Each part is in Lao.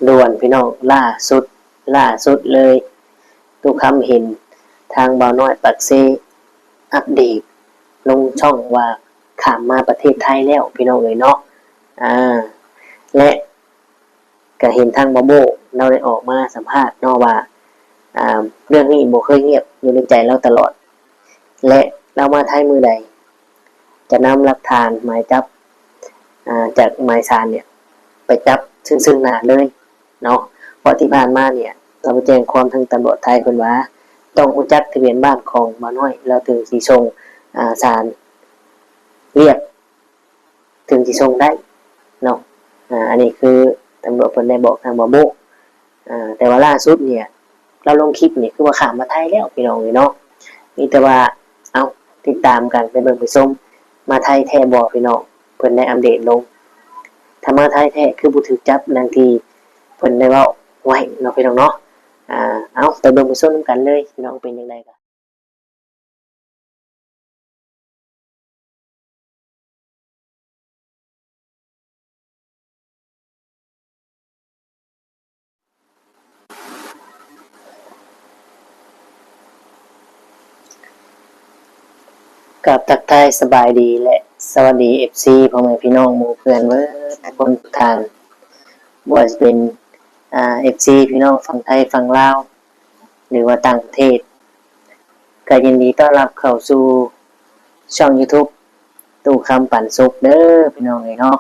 ດ່ວນພີ່ນ້ອງ, ລ່າສຸດ, ລ່າສຸດເລີຍ, ຕຸຄຳເຫັນທາງບ່າວນ້ອຍປາກເຊອັບເດດລົງຊ່ອງວ່າຂ້າມມາປະເທດໄທແລ້ວ ພີ່ນ້ອງເອີຍເນາະ. ອາ ແລະ ກະເຫັນທາງບ່າວໂບ້ລາວໄດ້ອອກມາສຳພາດເນາະວ່າ ອາ ເລື່ອງນີ້ບໍ່ເຄີຍງຽບ ຢູ່ໃນໃຈລາວຕະຫຼອດ ແລະ ລາວມາໄທມື້ໃດ ຈະນຳຫຼັກຖານໝາຍຈັບ ອາ ຈາກໝາຍສານເນຍ ໄປຈັບເຊິ່ງໆໜ້າເລີຍເນາະ. ເພາະທີ່ຜ່ານມາເນຍ ລາວໄປແຈ້ງຄວາມທາງຕຳຫຼວດໄທເພິ່ນວ່າ ຕ້ອງຮູ້ຈັກທະບຽນບ້ານຂອງບ່າວນ້ອຍ ລາວເຖິງຊິສົ່ງ ອາ ສານຮຽກ ເຖິງຊິສົ່ງໄດ້ເນາະ. ອາ ອັນນີ້ຄືຕຳຫຼວດເພິ່ນໄດ້ບອກທາງບ່າວໂບ້. ອາ ແຕ່ວ່າລ່າສຸດເນຍ ລາວລົງຄລິບນີ້ຄືວ່າຂ້າມມາໄທແລ້ວ ພີ່ນ້ອງເອີຍເນາະ. ມີແຕ່ວ່າ ເອົາ ຕິດຕາມກັນ ໄປເບິ່ງໄປຊົມ ມາໄທແທ້ບໍ່ ພີ່ນ້ອງ? ເພິ່ນໄດ້ອັບເດດລົງ. ຖ້າມາໄທແທ້ ຄືບໍ່ຖືກຈັບດັ່ງທີ່ເພິ່ນໄດ້ເວົ້າໄວ້ເນາະ ພີ່ນ້ອງເນາະ. ອາ ເອົາ ໄປເບິ່ງໄປຊົມນຳກັນເລີຍ ພີ່ນ້ອງ ເປັນຈັ່ງໃດກະ ກາບທັກທາຍສະບາຍດີ ແລະ ສະຫວັດດີ ເອັຟຊີ ພໍ່ແມ່ພີ່ນ້ອງໝູ່ເພື່ອນເບິດທຸກຄົນທຸກທ່ານ, ບໍ່ວ່າຈະເປັນ ອາ ເອັຟຊີ ພີ່ນ້ອງຝັ່ງໄທຝັ່ງລາວ ຫຼືວ່າຕ່າງປະເທດ ກໍຍິນດີຕ້ອນຮັບເຂົ້າສູ່ຊ່ອງຢູທູບ ຕູ້ຄຳປັນສຸກເດີພີ່ນ້ອງເອີຍເນາະ.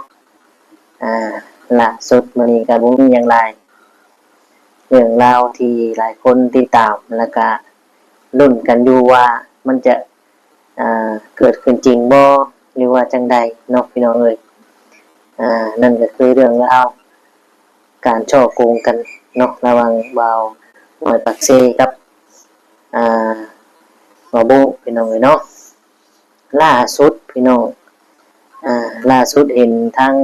ອາ ລ່າສຸດມື້ນີ້ກໍບໍ່ມີຫຍັງຫຼາຍ ເລື່ອງລາວທີ່ຫຼາຍຄົນຕິດຕາມ ແລ້ວກະລຸ້ນກັນຢູ່ວ່າມັນຈະ ອາ ເກີດຂຶ້ນຈິງບໍ່ ຫຼືວ່າຈັ່ງໃດເນາະ ພີ່ນ້ອງເອີຍ. ອາ ນັ້ນກໍຄືເລື່ອງລາວ ການສໍ້ໂກງກັນເນາະ ລະຫວ່າງບ່າວນ້ອຍປາກເຊກັບ ອາ ບ່າວໂບ້ ພີ່ນ້ອງເອີຍເນາະ. ລ່າສຸດພີ່ນ້ອງ ອາ ລ່າສຸດເຫັນທາງ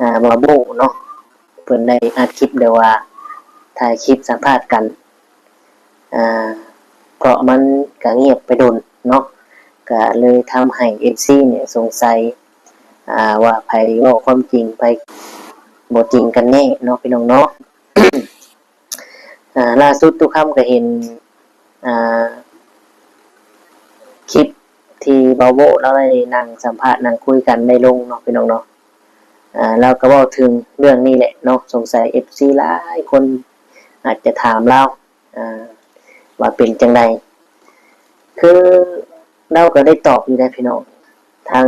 ອາ ບ່າວໂບ້ເນາະ ເພິ່ນໄດ້ອັດຄລິບ ຫຼືວ່າຖ່າຍຄລິບສຳພາດກັນ ອາ ເພາະມັນກະງຽບໄປດົນເນາະ ກະເລີຍທຳໃຫ້ ເອັຟຊີ ເນຍສົງໄສ ອາ ວ່າໃຜເວົ້າຄວາມຈິງ ໃຜບໍ່ຈິງກັນແນ່ເນາະ ພີ່ນ້ອງເນາະ. ອາ ລ່າສຸດຕຸຄຳກໍເຫັນ ອາ ຄລິບທີ່ບ່າວໂບ້ລາວໄດ້ນັ່ງສຳພາດນັ່ງຄຸຍກັນໄດ້ລົງເນາະ ພີ່ນ້ອງເນາະ. ອາ ລາວກໍເວົ້າເຖິງເລື່ອງນີ້ແຫຼະເນາະ ສົງໄສ ເອັຟຊີ ຫຼາຍຄົນອາດຈະຖາມລາວ ອາ ວ່າເປັນຈັ່ງໃດ ຄືລາວກໍໄດ້ຕອບຢູ່ໃດ໋ພີ່ນ້ອງ. ທາງ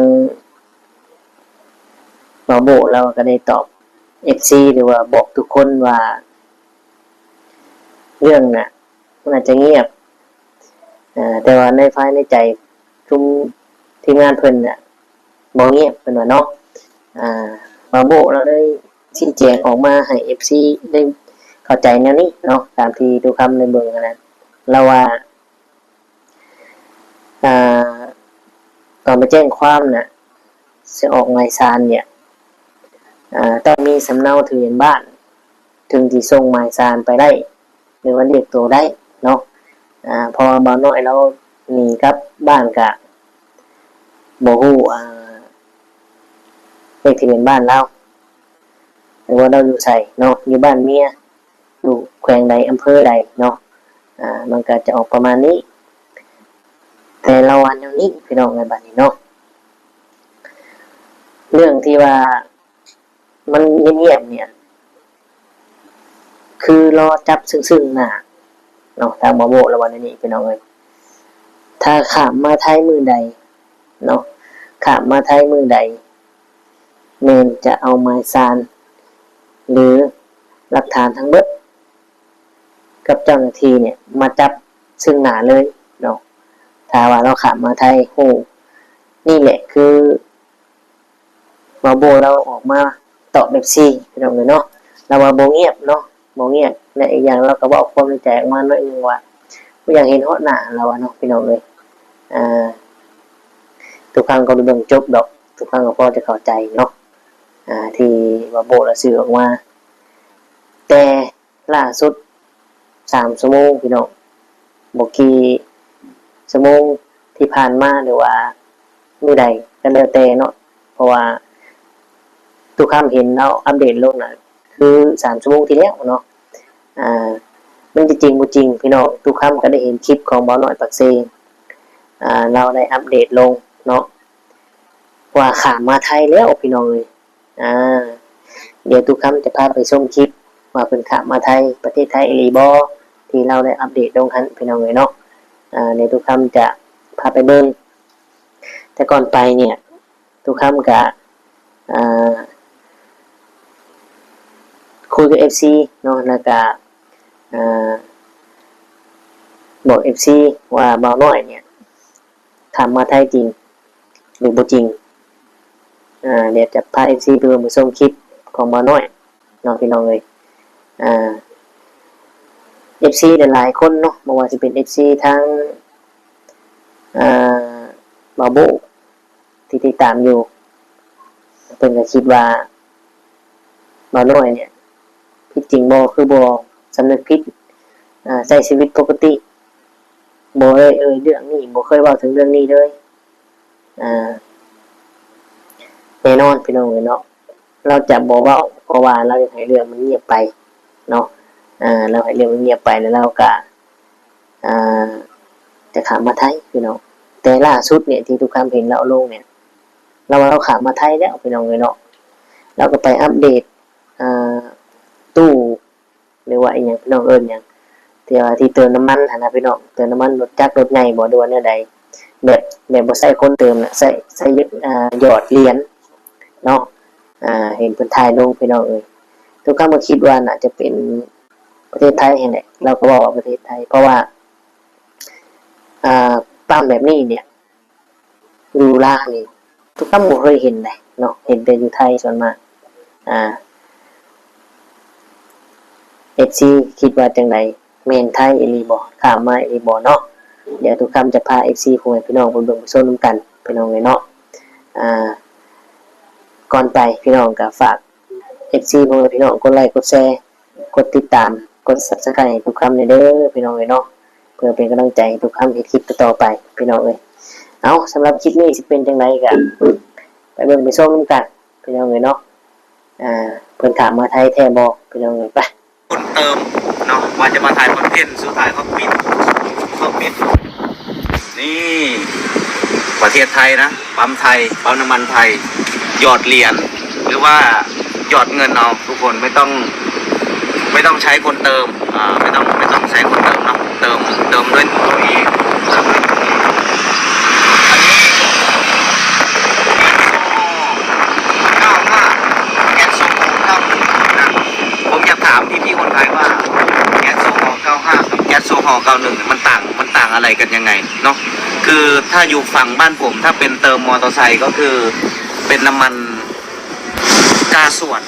ບ່າວໂບ້ລາວກໍໄດ້ຕອບ ເອັຟຊີ ຫຼືວ່າບອກທຸກຄົນວ່າ ເລື່ອງນະ ມັນອາດຈະງຽບ ອາ ແຕ່ວ່າໃນພາຍໃນໃຈ ຊຸມທີມງານເພິ່ນນະ ບໍ່ງຽບ ເພິ່ນວ່າເນາະ. ອາ ບ່າວໂບ້ລາວໄດ້ຊີ້ແຈງອອກມາໃຫ້ ເອັຟຊີ ໄດ້ເຂົ້າໃຈແນວນີ້ເນາະ ຕາມທີ່ຕຸຄຳໄດ້ເບິ່ງຫັ້ນນະ ລາວວ່າ ອາ ຕອນໄປແຈ້ງຄວາມນະ ຊິອອກໝາຍສານເນຍ ອາ ຕ້ອງມີສຳເນົາທະບຽນບ້ານ ເຖິງຊິສົ່ງໝາຍສານໄປໄດ້ ຫຼືວ່າລຽກໂຕໄດ້ເນາະ. ອາ ເພາະວ່າບ່າວນ້ອຍລາວໜີກັບບ້ານກະບໍ່ຮູ້ ອາ ເລກທະບຽນບ້ານລາວ ຫຼືວ່າລາວຢູ່ໃສເນາະ ຢູ່ບ້ານເມຍ ຢູ່ແຂວງໃດ ອຳເພີໃດເນາະ. ອາ ມັນກໍຈະອອກປະມານນີ້ ແຕ່ລະວັນແນວນີ້ ພີ່ນ້ອງເອີຍ ບັດນີ້ເນາະ ເລື່ອງທີ່ວ່າມັນງຽບໆເນຍ ຄືລໍຈັບເຊິ່ງໆໜ້າເນາະ ທາງບ່າວໂບ້ລາວວ່າແນວນີ້ ພີ່ນ້ອງເອີຍ. ຖ້າຂ້າມມາໄທມື້ໃດເນາະ ຂ້າມມາໄທມື້ໃດ ແມ່ນຈະເອົາໝາຍສານ ຫຼື ຫຼັກຖານທັງເບິດ ກັບເຈົ້າໜ້າທີ່ເນຍ ມາຈັບເຊິ່ງໜ້າເລີຍເນາະ ຖ້າວ່າລາວຂ້າມມາໄທ. ໂຫ ນີ້ແຫຼະຄືບ່າວໂບ້ລາວອອກມາຕອບ ເອັຟຊີ ພີ່ນ້ອງເອີຍເນາະ. ລາວວ່າບໍ່ງຽບເນາະ ບໍ່ງຽບ ແລະ ອີກຢ່າງລາວກໍເວົ້າຄວາມໃນໃຈອອກມາໜ້ອຍໜຶ່ງວ່າ ບໍ່ຢາກເຫັນຮອດໜ້າ ລາວວ່າເນາະ ພີ່ນ້ອງເອີຍ. ອາ ທຸກຄັ້ງກໍບໍ່ເບິ່ງຈົບດອກ ທຸກຄັ້ງກໍພໍຈະເຂົ້າໃຈເນາະ ອາ ທີ່ບ່າວໂບ້ລາວສື່ອອກມາ. ແຕ່ ລ່າສຸດສາມຊົ່ວໂມງ ພີ່ນ້ອງ ບໍ່ກີ່ຊົ່ວໂມງທີ່ຜ່ານມາ ຫຼືວ່າມື້ໃດກໍແລ້ວແຕ່ເນາະ ເພາະວ່າຕຸຄຳເຫັນລາວອັບເດດລົງນະ ຄືສາມຊົ່ວໂມງທີ່ແລ້ວເນາະ. ອ່າ ມັນຈະຈິງບໍ່ຈິງພີ່ນ້ອງ, ຕຸຄຳກໍໄດ້ເຫັນຄລິບຂອງບ່າວນ້ອຍປາກເຊ ອ່າ ລາວໄດ້ອັບເດດລົງເນາະ ວ່າຂ້າມມາໄທແລ້ວພີ່ນ້ອງເອີຍ. ອ່າ ດຽວຕຸຄຳຈະພາໄປຊົມຄລິບວ່າເພິ່ນຂ້າມມາໄທ ປະເທດໄທອີ່ຫຼີບໍ່ ທີ່ລາວໄດ້ອັບເດດລົງຫັ້ນພີ່ນ້ອງເອີຍເນາະ. ອ່າ ດຽວຕຸຄຳຈະພາໄປເບິ່ງ ແຕ່ກ່ອນໄປເນຍ ຕຸຄຳກະ ອ່າ ຄຸຍກັບເອັຟຊີເນາະ ແລ້ວກະ ອ່າ ບອກເອັຟຊີວ່າບ່າວນ້ອຍເນຍ ຂ້າມມາໄທຈິງຫຼືບໍ່ຈິງ. ອ່າ ດຽວຈະພາເອັຟຊີໄປເບິ່ງໄປຊົມຄລິບຂອງບ່າວນ້ອຍເນາະ ພີ່ນ້ອງເອີຍ. ອ່າ ເອັຟຊີຫຼາຍໆຄົນເນາະ ບໍ່ວ່າຊິເປັນເອັຟຊີທາງ ອ່າ ບ່າວໂບ້ ທີ່ຕິດຕາມຢູ່ ເພິ່ນກໍຄິດວ່າບ່າວນ້ອຍເນຍຜິດຈິງບໍ່ ຄືບໍ່ສຳນຶກຜິດ ອ່າ ໃຊ້ຊີວິດປົກກະຕິ ບໍ່ເລີຍເອີ່ຍເລື່ອງນີ້ ບໍ່ເຄີຍເວົ້າເຖິງເລື່ອງນີ້ເລີຍ. ອ່າ ແນ່ນອນພີ່ນ້ອງເອີຍເນາະ ລາວຈະບໍ່ເວົ້າ ເພາະວ່າລາວຢາກໃຫ້ເລື່ອງມັນງຽບໄປເນາະ. ອ່າ ລາວໃຫ້ເລື່ອງມັນງຽບໄປ ແລ້ວລາວກະ ອ່າ ຈະຂ້າມມາໄທພີ່ນ້ອງ. ແຕ່ລ່າສຸດເນຍ ທີ່ຕຸຄຳເຫັນລາວລົງເນຍ ລາວວ່າລາວຂ້າມມາໄທແລ້ວພີ່ນ້ອງເອີຍເນາະ. ລາວກໍໄປອັບເດດ ອ່າ ຕູ້ ຫຼືວ່າອີ່ຫຍັງພີ່ນ້ອງເອີ້ນຫຍັງ ທີ່ວ່າທີ່ເຕີມນ້ຳມັນຫັ້ນນະພີ່ນ້ອງ, ເຕີມນ້ຳມັນລົດຈັກລົດໃຫຍ່ບໍ່ ຫຼືວ່າແນວໃດ ແບບ ແບບບໍ່ໃຊ້ຄົນເຕີມນະ ໃຊ້ ໃຊ້ ອ່າ ຢອດຫຼຽນເນາະ. ອ່າ ເຫັນເພິ່ນຖ່າຍລົງພີ່ນ້ອງເອີຍ. ຕຸຄຳກໍຄິດວ່າໜ້າຈະເປັນປະເທດໄທຫັ້ນແຫຼະ ລາວກໍເວົ້າວ່າປະເທດໄທ ເພາະວ່າ ອ່າ ປ້ຳແບບນີ້ເນຍ ຢູ່ລາວນີ້ ຕຸຄຳບໍ່ເຄີຍເຫັນເດເນາະ ເຫັນແຕ່ຢູ່ໄທສ່ວນມາກ. ອ່າ ເອັຟຊີຄິດວ່າຈັ່ງໃດ ແມ່ນໄທອີ່ຫຼີບໍ່ ຂ້າມມາອີ່ຫຼີບໍ່ເນາະ? ດຽວຕຸຄຳຈະພາເອັຟຊີ ພໍ່ແມ່ພີ່ນ້ອງໄປເບິ່ງໄປຊົມນຳກັນ ພີ່ນ້ອງເອີຍເນາະ. ອ່າ ກ່ອນໄປພີ່ນ້ອງກໍຝາກເອັຟຊີ ພໍ່ແມ່ພີ່ນ້ອງ ກົດໄລ ກົດແຊ ກົດຕິດຕາມ ກົດ Subscribe ໃຫ້ຕຸຄຳແດ່ເດີພີ່ນ້ອງເອີຍເນາະ ເພື່ອເປັນກຳລັງໃຈໃຫ້ຕຸຄຳເຮັດຄລິບຕໍ່ໆໄປພີ່ນ້ອງເອີຍ. ເອົາ ສຳລັບຄລິບນີ້ຊິເປັນຈັ່ງໃດກໍໄປເບິ່ງໄປຊົມນຳກັນພີ່ນ້ອງເອີຍເນາະ. ອ່າ ເພິ່ນຂ້າມມາໄທແທ້ບໍ່ພີ່ນ້ອງເອີຍ? ໄປ ຄົນເຕີມເນາະ ວ່າຈະມາຖ່າຍຄອນເທັນ ສຸດທ້າຍເຂົາປິດ ເຂົາປິດ. ນີ້ປະເທດໄທນະ ປ້ຳໄທ ປ້ຳນ້ຳມັນໄທ ຫຍອດຫຼຽນ ຫຼືວ່າຫຍອດເງິນເອົາທຸກຄົນ ໄມ່ຕ້ອງ ໄມ່ຕ້ອງໃຊ້ຄົນເຕີມ ອ່າ ໄມ່ຕ້ອງ ໄມ່ຕ້ອງໃຊ້ຄົນເຕີມເນາະ ເຕີມ ເຕີມດ້ວຍຕົວເອງ. ອັນນີ້ ເກົ້າຫ້າ ແກັສໂຊຮອລ ເກົ້າຫ້າ ນະ. ຜົມຢາກຖາມພີ່ໆຄົນໄທວ່າ ແກັສໂຊຮອລ ເກົ້າຫ້າ ກັບ ແກັສໂຊຮອລ ເກົ້າໜຶ່ງ ມັນຕ່າງ ມັນຕ່າງອະໄລກັນຍັງໄງເນາະ? ຄືຖ້າຢູ່ຝັ່ງບ້ານຜົມ ຖ້າເປັນເຕີມມໍເຕີໄຊ ກໍຄືເປັນນ້ຳມັນກາສວນ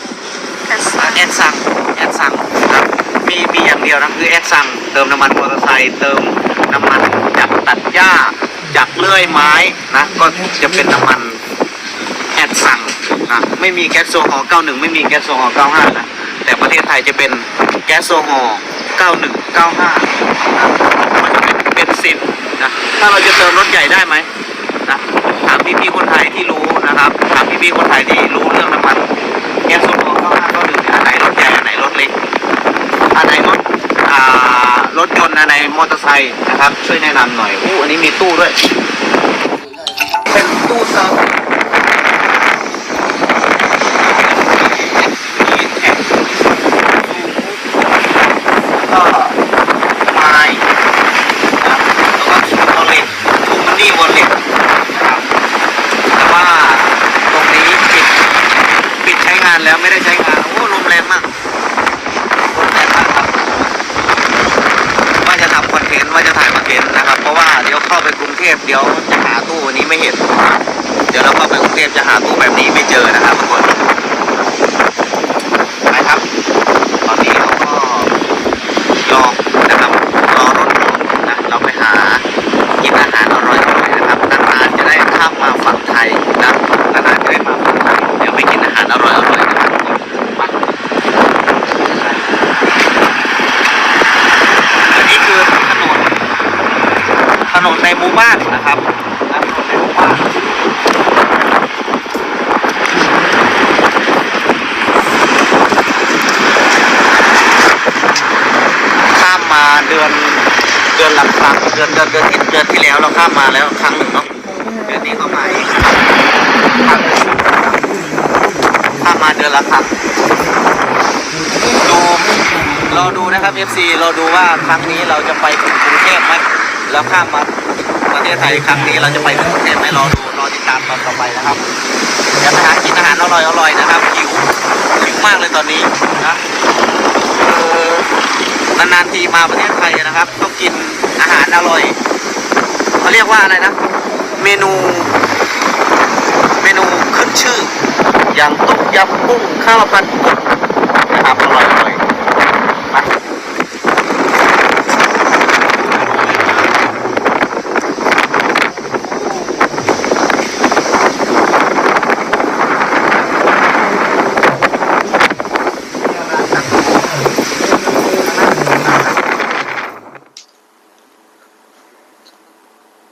ກາສວນ ແອັດຊັງ ແອັດຊັງນະ ມີ ມີຢ່າງດຽວນະ ຄືແອັດຊັງ ເຕີມນ້ຳມັນມໍເຕີໄຊ ເຕີມນ້ຳມັນຈັກຕັດຫຍ້າ ຈັກເລື່ອຍໄມ້ນະ ກໍຈະເປັນນ້ຳມັນ ແອັດຊັງນະ ໄມ່ມີແກັສໂຊຮອລ ເກົ້າໜຶ່ງ ໄມ່ມີແກັສໂຊຮອລ ເກົ້າຫ້ານະ ແຕ່ປະເທດໄທຈະເປັນແກັສໂຊຮອລ ເກົ້າໜຶ່ງ ເກົ້າຫ້ານະ ມັນຈະເປັນເບນຊິນນະ. ຖ້າເຮົາຈະເຕີມລົດໃຫຍ່ໄດ້ໄໝນະ? ຖາມພີ່ໆຄົນໄທທີ່ຮູ້ນະຄັບ ຖາມພີ່ໆຄົນໄທທີ່ຮູ້ເລື່ອງນ້ຳມັນ ແກັສໂຊຮອລ ເກົ້າຫ້າ ເກົ້າໜຶ່ງ ອັນໃດລົດໃຫຍ່ ອັນໃດລົດເລັກ ອັນໃດລົດ ອ່າ ລົດຍົນ ອັນໃດມໍເຕີໄຊນະຄັບ ຊ່ວຍແນະນຳໜ່ອຍ. ໂອ້ ອັນນີ້ມີຕູ້ດ້ວຍ ເປັນຕູ້ເຕີມ ມີແທັກ ແລ້ວກໍມາຍນະ ແລ້ວກໍ True Wallet True Money Wallet ນະຄັບ. ແຕ່ວ່າຕົງນີ້ປິດ ປິດໃຊ້ງານແລ້ວ ໄມ່ໄດ້ໃຊ້ງານ. ໂອ້ ລົມແຮງມາກ. ວ່າຈະທຳຄອນເທັນ ວ່າຈະຖ່າຍຄອນເທັນນະຄັບ ເພາະວ່າດຽວເຂົ້າໄປກຸງເທບ ດຽວຈະຫາຕູ້ນີ້ໄມ່ເຫັນ. ດຽວເຮົາເຂົ້າໄປກຸງເທບຈະຫາຕູ້ແບບນີ້ໄມ່ເຈີນະຄັບທຸກຄົນ. ໄປຄັບ ຕອນນີ້ເຮົາກໍລໍນະຄັບ ລໍລົດນະ ເຮົາໄປຫາກິນອາຫານອະລ່ອຍໆນະຄັບ. ນານໆຈະໄດ້ຂ້າມມາຝັ່ງໄທນະ ນານໆຈະໄດ້ມາຝັ່ງໄທ. ດຽວໄປກິນອາຫານອະລ່ອຍໆນະຄັບທຸກຄົນ. ໄປ ອັນນີ້ຄືຖະໜົນ ຖະໜົນໃນໝູ່ບ້ານນະຄັບ ຖະໜົນໃນໝູ່ບ້ານ. ອັນນີ້ ເດືອນ ເດືອນລະຄັ້ງ ເດືອນ ເດືອນ ເດືອນທີ່ ເດືອນທີ່ແລ້ວເຮົາຂ້າມມາແລ້ວຄັ້ງໜຶ່ງເນາະ ເດືອນນີ້ກໍມາອີກຄັ້ງໜຶ່ງ ຂ້າມມາເດືອນລະຄັ້ງ. ດູ ລໍດູນະຄັບ ເອັຟຊີ ລໍດູວ່າຄັ້ງນີ້ເຮົາຈະໄປເຖິງກຸງເທບໄໝ ແລ້ວຂ້າມມາປະເທດໄທ ຄັ້ງນີ້ເຮົາຈະໄປເຖິງກຸງເທບໄໝ ລໍດູ ລໍຕິດຕາມຕອນຕໍ່ໄປນະຄັບ. ດຽວໄປຫາກິນອາຫານອະລ່ອຍໆນະຄັບ ຫິວ ຫິວມາກເລີຍຕອນນີ້ນະ. ຄືນານໆທີມາປະເທດໄທນະຄັບ ຕ້ອງກິນອາຫານອະລ່ອຍ ເຂົາຮຽກວ່າອະໄລນະ ເມນູ ເມນູຂຶ້ນຊື່ ຢ່າງຕົ້ມຍຳກຸ້ງ ຂ້າວຜັດກຸ້ງນະຄັບ ອະລ່ອຍໆ.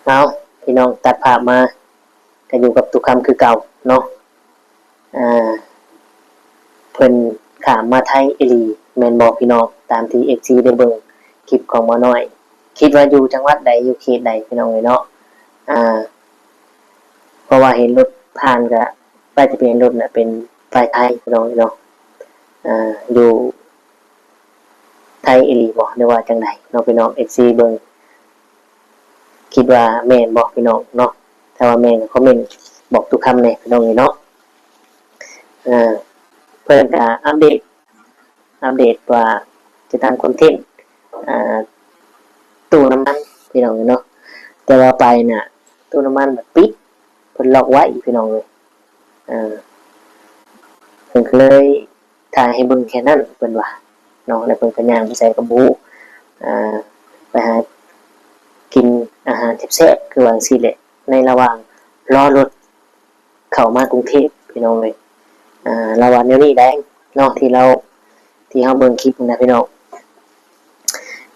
ເອົາ ພີ່ນ້ອງ ຕັດພາບມາ ກໍຢູ່ກັບຕຸຄຳຄືເກົ່າເນາະ. ອ່າ ເພິ່ນຂ້າມມາໄທອີ່ຫຼີແມ່ນບໍ່ພີ່ນ້ອງ? ຕາມທີ່ເອັຟຊີໄດ້ເບິ່ງຄລິບຂອງໝໍນ້ອຍ ຄິດວ່າຢູ່ຈັງຫວັດໃດ ຢູ່ເຂດໃດພີ່ນ້ອງເອີຍເນາະ. ອ່າ ເພາະວ່າເຫັນລົດຜ່ານ ກະປ້າຍທະບຽນລົດນະເປັນປ້າຍໄທພີ່ນ້ອງເອີຍເນາະ. ອ່າ ຢູ່ໄທອີ່ຫຼີບໍ່ ຫຼືວ່າຈັ່ງໃດເນາະ ພີ່ນ້ອງ ເອັຟຊີເບິ່ງ ຄິດວ່າແມ່ນບໍ່ພີ່ນ້ອງເນາະ? ຖ້າວ່າແມ່ນກໍຄອມເມັນບອກຕຸຄຳແດ່ພີ່ນ້ອງເອີຍເນາະ. ເອີ ເພິ່ນກໍອັບເດດ ອັບເດດວ່າຈະຕັ້ງຄອນເທັນ ອ່າ ຕູ້ນ້ຳມັນພີ່ນ້ອງເອີຍເນາະ. ແຕ່ວ່າໄປນະ ຕູ້ນ້ຳມັນມັນປິດ ເພິ່ນລັອກໄວ້ພີ່ນ້ອງເອີຍ. ເອີ ເພິ່ນກໍເລີຍ ຖ່າຍໃຫ້ເບິ່ງແຄ່ນັ້ນເພິ່ນວ່າເນາະ. ແລ້ວເພິ່ນກໍຍ່າງໄປໃສກໍບໍ່ຮູ້ ອ່າ ໄປຫາກິນອາຫານແຊບໆ ຄືວ່າຈັ່ງຊີ້ແຫຼະ ໃນລະຫວ່າງລໍລົດເຂົ້າມາກຸງເທບພີ່ນ້ອງເອີຍ. ອ່າ ລາວວ່າແນວນີ້ໄດ໋ເນາະ ທີ່ລາວ ທີ່ເຮົາເບິ່ງຄລິບນະພີ່ນ້ອງ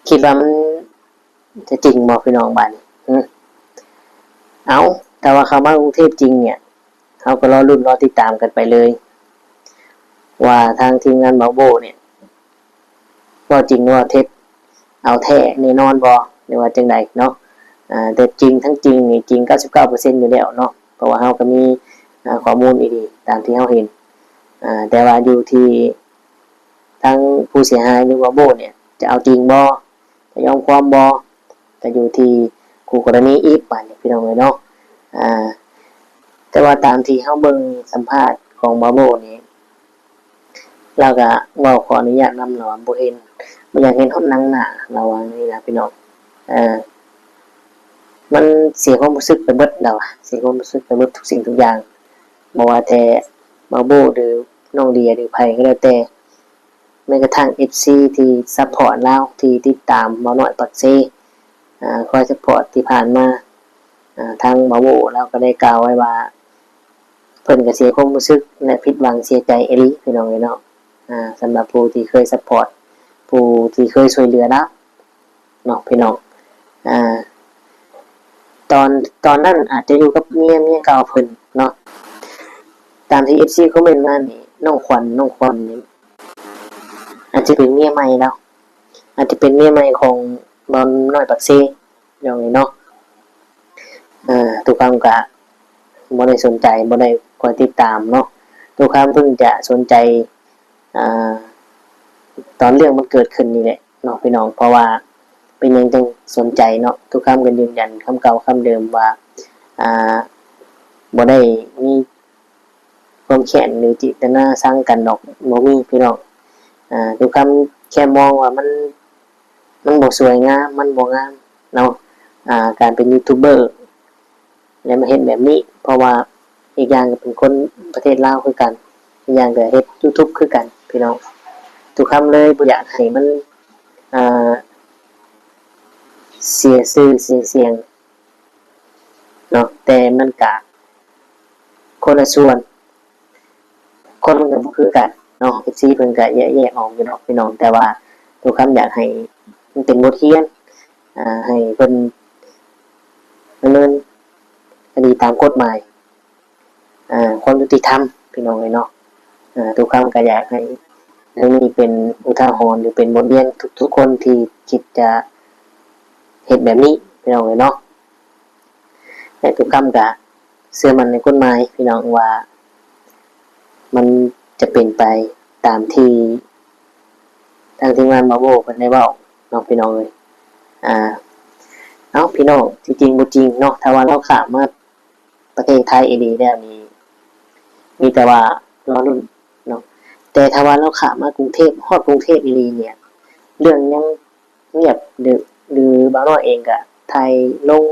ຄິດວ່າມັນ ຈະຈິງບໍ່ພີ່ນ້ອງບາດນີ້? ເອົ້າ ຖ້າວ່າເຂົ້າມາກຸງເທບຈິງເນ່ຍ ເຮົາກໍລໍລຸ້ນລໍຕິດຕາມກັນໄປເລີຍ ວ່າທາງທີມງານເບົາໂບ້ເນ່ຍ ເວົ້າຈິງເວົ້າເທັດ ເອົາແທ້ແນ່ນອນບໍ່ ຫຼືວ່າຈັ່ງໃດເນາະ. ອ່າ ແຕ່ຈິງທັງຈິງນີ້ຈິງເກົ້າສິບເກົ້າເປີເຊັນຢູ່ແລ້ວເນາະ ເພາະວ່າເຮົາກໍມີ ອ່າ ຂໍ້ມູນອີ່ດີຕາມທີ່ເຮົາເຫັນ. ອ່າ ແຕ່ວ່າຢູ່ທີ່ທາງຜູ້ເສຍຫາຍ ຫຼືວ່າເບົາໂບ້ເນ່ຍ ຈະເອົາຈິງບໍ່ ຈະຍອມຄວາມບໍ່ ກໍຢູ່ທີ່ຄູ່ກໍລະນີອີກບາດນີ້ພີ່ນ້ອງເອີຍເນາະ. ອ່າ ແຕ່ວ່າຕາມທີ່ເຮົາເບິ່ງສຳພາດຂອງເບົາໂບ້ນີ້ ລາວກໍເວົ້າຂໍອະນຸຍາດນຳ ລາວວ່າບໍ່ເຫັນ ບໍ່ຢາກເຫັນຮອດໜັງໜ້າ ລາວວ່ານີ້ນະພີ່ນ້ອງ. ເອີ ມັນເສຍຄວາມຮູ້ສຶກໄປເບິດ ລາວວ່າ ເສຍຄວາມຮູ້ສຶກໄປເບິດທຸກສິ່ງທຸກຢ່າງ ບໍ່ວ່າແຕ່ເບົາໂບ້ ຫຼື ນ້ອງເດຍ ຫຼື ໃຜກໍແລ້ວແຕ່ ແມ້ກະທັ້ງເອັຟຊີທີ່ຊັບພອດລາວ ທີ່ຕິດຕາມເບົານ້ອຍປາກເຊ ອາ ຄອຍຊັບພອດທີ່ຜ່ານມາ ອາ ທາງເບົາໂບ້ລາວກໍໄດ້ກ່າວໄວ້ວ່າ ເພິ່ນກໍເສຍຄວາມຮູ້ສຶກ ແລະ ຜິດຫວັງເສຍໃຈອີ່ຫຼີພີ່ນ້ອງເອີຍເນາະ. ອາ ສຳລັບຜູ້ທີ່ເຄີຍຊັບພອດ ຜູ້ທີ່ເຄີຍຊ່ວຍເຫຼືອລາວເນາະພີ່ນ້ອງ. ອາ ຕອນ ຕອນນັ້ນອາດຈະຢູ່ກັບເມຍ ເມຍເກົ່າເພິ່ນເນາະ ຕາມທີ່ເອັຟຊີຄອມເມັນມານີ້ ນ້ອງຂວັນ ນ້ອງຂວັນນີ້ ອາດຈະເປັນເມຍໃໝ່ລາວ ອາດຈະເປັນເມຍໃໝ່ຂອງບ່າວນ້ອຍປາກເຊ ພີ່ນ້ອງເອີຍເນາະ. ເອີ ຕຸຄຳກະບໍ່ໄດ້ສົນໃຈ ບໍ່ໄດ້ຄອຍຕິດຕາມເນາະ ຕຸຄຳເພິ່ງຈະສົນໃຈ ອາ ຕອນເລື່ອງມັນເກີດຂຶ້ນນີ້ແຫຼະເນາະພີ່ນ້ອງ. ເພາະວ່າເປັນຫຍັງຈຶ່ງສົນໃຈເນາະ ຕຸຄຳກໍຢືນຢັນຄຳເກົ່າຄຳເດີມວ່າ ອາ ບໍ່ໄດ້ມີ ຄວາມແຄ້ນ ຫຼື ຈິດຕະນາຊັງກັນດອກ ບໍ່ມີພີ່ນ້ອງ. ອາ ທຸກຄຳແຄ່ມອງວ່າມັນ ມັນບໍ່ສວຍງາມ ມັນບໍ່ງາມເນາະ ອາ ການເປັນຢູທູບເບີ ແລ້ວມາເຮັດແບບນີ້ ເພາະວ່າອີກຢ່າງກໍເປັນຄົນປະເທດລາວຄືກັນ ອີກຢ່າງກໍເຮັດຢູທູບຄືກັນພີ່ນ້ອງ. ທຸກຄຳເລີຍບໍ່ຢາກໃຫ້ມັນ ອາ ເສຍຊື່ເສຍສຽງ ເນາະ ແຕ່ມັນກະຄົນລະສ່ວນ ຄົນມັນກະບໍ່ຄືກັນເນາະ ເອັຟຊີເພິ່ນກະແຍກ ແຍກອອກຢູ່ເນາະພີ່ນ້ອງ. ແຕ່ວ່າຕຸຄຳຢາກໃຫ້ມັນເປັນບົດຮຽນ ອາ ໃຫ້ເພິ່ນດຳເນີນຄະດີຕາມກົດໝາຍ ອາ ຄວາມຍຸຕິທຳພີ່ນ້ອງເອີຍເນາະ. ອາ ຕຸຄຳກະຢາກໃຫ້ ເລື່ອງນີ້ເປັນອຸທາຫອນ ຫຼື ເປັນບົດຮຽນທຸກໆຄົນທີ່ຄິດຈະເຮັດແບບນີ້ ພີ່ນ້ອງເອີຍເນາະ. ແລະ ທຸກຄຳກະເຊື່ອໝັ້ນໃນກົດໝາຍ ພີ່ນ້ອງ ວ່າມັນຈະເປັນໄປຕາມທີ່ທາງທີມງານມາໂວເພິ່ນໄດ້ເວົ້າເນາະ ພີ່ນ້ອງເອີຍ. ອ່າ ເອົ້າ ພີ່ນ້ອງ ທີ່ຈິງບໍ່ຈິງເນາະ ຖ້າວ່າລາວຂ້າມມາປະເທດໄທອີ່ຫຼີແລ້ວນີ້ ມີແຕ່ວ່າລໍລຸ້ນເນາະ. ແຕ່ຖ້າວ່າລາວຂ້າມມາກຸງເທບ ຮອດກຸງເທບອີ່ຫຼີເນ່ຍ ເລື່ອງຍັງງຽບ ຫຼື ຫຼື ບ່າວນ້ອຍເອງກະຖ່າຍລົງ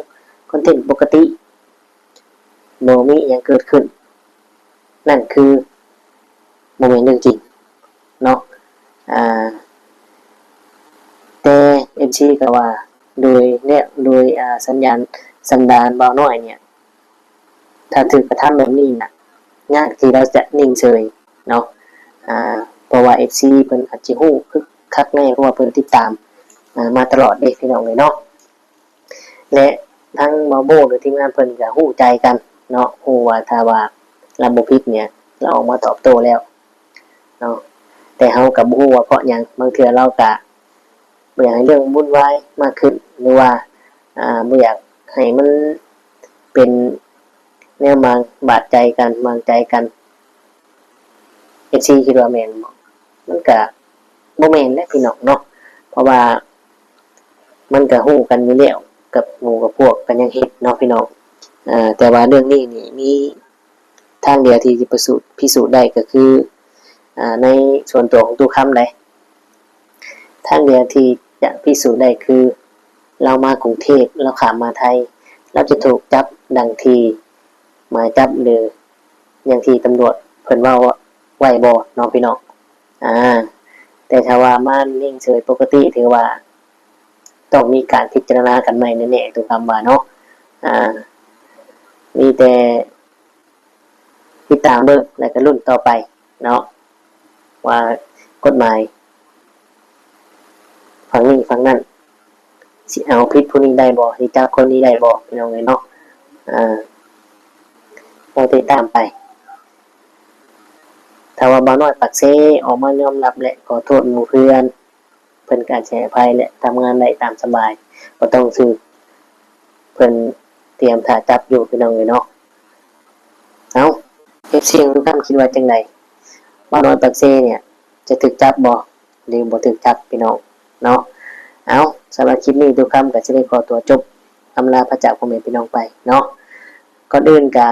ຄອນເທັນປົກກະຕິ ບໍ່ມີອີ່ຫຍັງເກີດຂຶ້ນ ນັ້ນຄືບໍ່ແມ່ນເລື່ອງຈິງເນາະ. ອ່າ ແຕ່ເອັຟຊີກໍວ່າ ໂດຍແນວ ໂດຍ ອ່າ ສັນຍານ ສັນດານບ່າວນ້ອຍເນ່ຍ ຖ້າຖືກກະທຳແບບນີ້ນະ ຍາກທີ່ລາວຈະນິ່ງເສີຍເນາະ. ອ່າ ເພາະວ່າເອັຟຊີເພິ່ນອາດຊິຮູ້ຄຶກຄັກແນ່ ເພາະວ່າເພິ່ນຕິດຕາມ ອ່າ ມາຕະຫຼອດເດ້ ພີ່ນ້ອງເອີຍເນາະ. ແລະ ທາງມາໂວ ຫຼື ທີມງານເພິ່ນກະຮູ້ໃຈກັນເນາະ ຮູ້ວ່າຖ້າວ່າລາວບໍ່ຜິດເນ່ຍ ລາວອອກມາຕອບໂຕ້ແລ້ວເນາະ. ແຕ່ເຮົາກະບໍ່ຮູ້ວ່າເພາະຫຍັງ ບາງເທື່ອລາວກະບໍ່ຢາກໃຫ້ເລື່ອງວຸ່ນວາຍມາກຂຶ້ນ ຫຼືວ່າ ອ່າ ບໍ່ຢາກໃຫ້ມັນເປັນແນວມາງບາດໃຈກັນ ໝາງໃຈກັນ. ເອັຟຊີຄິດວ່າແມ່ນບໍ່? ມັນກະບໍ່ແມ່ນແຫຼະ ພີ່ນ້ອງເນາະ ເພາະວ່າມັນກະຮູ້ກັນຢູ່ແລ້ວ ກັບໝູ່ກັບພວກກໍຍັງເຮັດເນາະ ພີ່ນ້ອງ. ເອີ ແຕ່ວ່າເລື່ອງນີ້ນີ້ມີທາງດຽວທີ່ຈະປະສູດ ພິສູດໄດ້ກໍຄື ອ່າ ໃນສ່ວນຕົວຂອງຕູ້ຄຳໃດ໋ ທາງດຽວທີ່ຈະພິສູດໄດ້ຄື ລາວມາກຸງເທບ ລາວຂ້າມມາໄທ ລາວຈະຖືກຈັບດັ່ງທີ່ໝາຍຈັບ ຫຼື ຢ່າງທີ່ຕຳຫຼວດເພິ່ນເວົ້າໄວ້ບໍ່ເນາະ ພີ່ນ້ອງ. ອ່າ ແຕ່ຖ້າວ່າມານິ່ງເສີຍປົກກະຕິ ຖືວ່າຕ້ອງມີການພິຈາລະນາກັນໃໝ່ແນ່ໆ ຕູ້ຄຳວ່າເນາະ. ອ່າ ມີແຕ່ ຕິດຕາມເບິ່ງ ແລະ ກະລຸ້ນຕໍ່ໄປເນາະ ວ່າກົດໝາຍຝັ່ງນີ້ຝັ່ງນັ້ນ ຊິເອົາຜິດຜູ້ນີ້ໄດ້ບໍ່ ຊິຈັບຄົນນີ້ໄດ້ບໍ່ ພີ່ນ້ອງເອີຍເນາະ. ເອີ ລໍຕິດຕາມໄປ. ຖ້າວ່າບ່າວນ້ອຍປາກເຊອອກມາຍອມຮັບ ແລະ ຂໍໂທດໝູ່ເພື່ອນ ເພິ່ນກະອາດຊິໃຫ້ອະໄພ ແລະ ທຳງານໄດ້ຕາມສະບາຍ ບໍ່ຕ້ອງຖືກເພິ່ນຕຽມຖ້າຈັບຢູ່ ພີ່ນ້ອງເອີຍເນາະ. ເອົ້າ ເອັຟຊີ ຕູ້ຄຳຄິດວ່າຈັ່ງໃດ? ບ່າວນ້ອຍປາກເຊເນ່ຍ ຈະຖືກຈັບບໍ່ ຫຼື ບໍ່ຖືກຈັບ ພີ່ນ້ອງເນາະ? ເອົ້າ ສຳລັບຄລິບນີ້ ຕູ້ຄຳກໍຊິໄດ້ຂໍຕົວຈົບອຳລາພາຈາກພໍ່ແມ່ພີ່ນ້ອງໄປເນາະ. ກ່ອນອື່ນກະ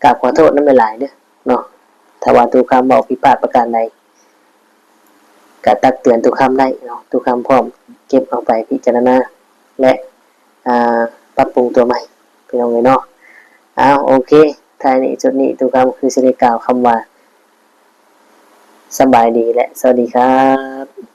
ກາບຂໍໂທດນຳຫຼາຍໆເດີເນາະ ຖ້າວ່າຕູ້ຄຳເວົ້າຜິດພາດປະການໃດ ກະຕັກເຕືອນຕູ້ຄຳໄດ້ເນາະ. ຕູ້ຄຳພ້ອມເກັບເອົາໄປພິຈາລະນາ ແລະ ອ່າ ປັບປຸງຕົວໃໝ່ ພີ່ນ້ອງເອີຍເນາະ. ເອົາ ໂອເຄ ທ້າຍນີ້ສຸດນີ້ ຕູ້ຄຳຄືຊິໄດ້ກ່າວຄຳວ່າ ສະບາຍດີ ແລະ ສະຫວັດດີຄັບ.